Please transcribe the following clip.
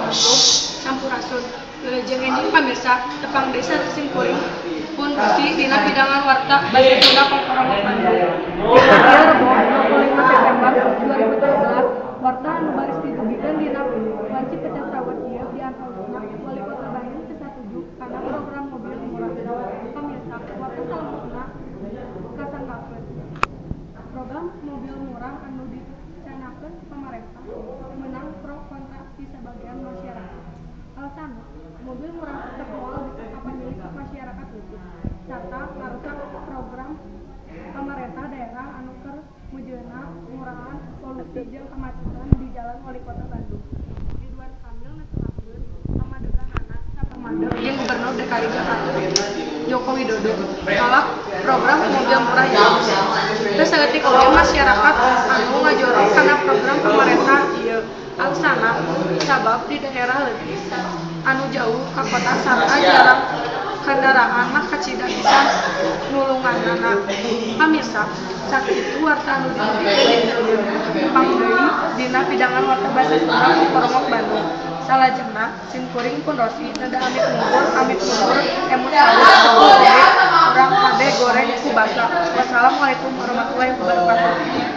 Bandung. Sampurasun. Wilujeng enjing pamirsa, tepang deui sareng sim kuring pun Rosi dina pidangan warta Basa Sunda Kokorongok Bandung. Dina ieu Rebo 25 September 2013, warta anu baris didugikeun dina wanci pecah sawet ieu di antawisna Wali Kota Bandung teu satuju kana program mobil murah. Pamirsa, warta salengkeuna kasanggakeun. Program mobil murah anu dicanangkeun pamarentah meunang pro kontra ti sabagian masyarakat. Alasanna, mobil murah tetep moal bisa kapamilih ku masyarakat leutik sarta ngarusak program pamarentah daerah anu keur meujeuhna ngurangan polusi jeung kamacetan di jalan Walikota Bandung. Ridwan Kamil netelakeun pamadeganana sapamadeg jeung Gubernur DKI Jakarta Joko Widodo nolak program mobil murah ieu. Teu saeutik oge masyarakat anu ngajorok kana program pamarentah ieu. Alasanna, sabab di daerah leutik anu jauh ka kota sarta jarang kandaraan mah kacida pisan nulunganana. Pamirsa, sakitu warta anu didugikeun tepang deui dina pidangan warta Basa Sunda Kokorongok Bandung. Salajengna sim kuring pun Rosi neda amit mungkur amit mundur emut sawur coba oge urang kade goreng ku basa. Wassalamualaikum warahmatullahi wabarakatuh.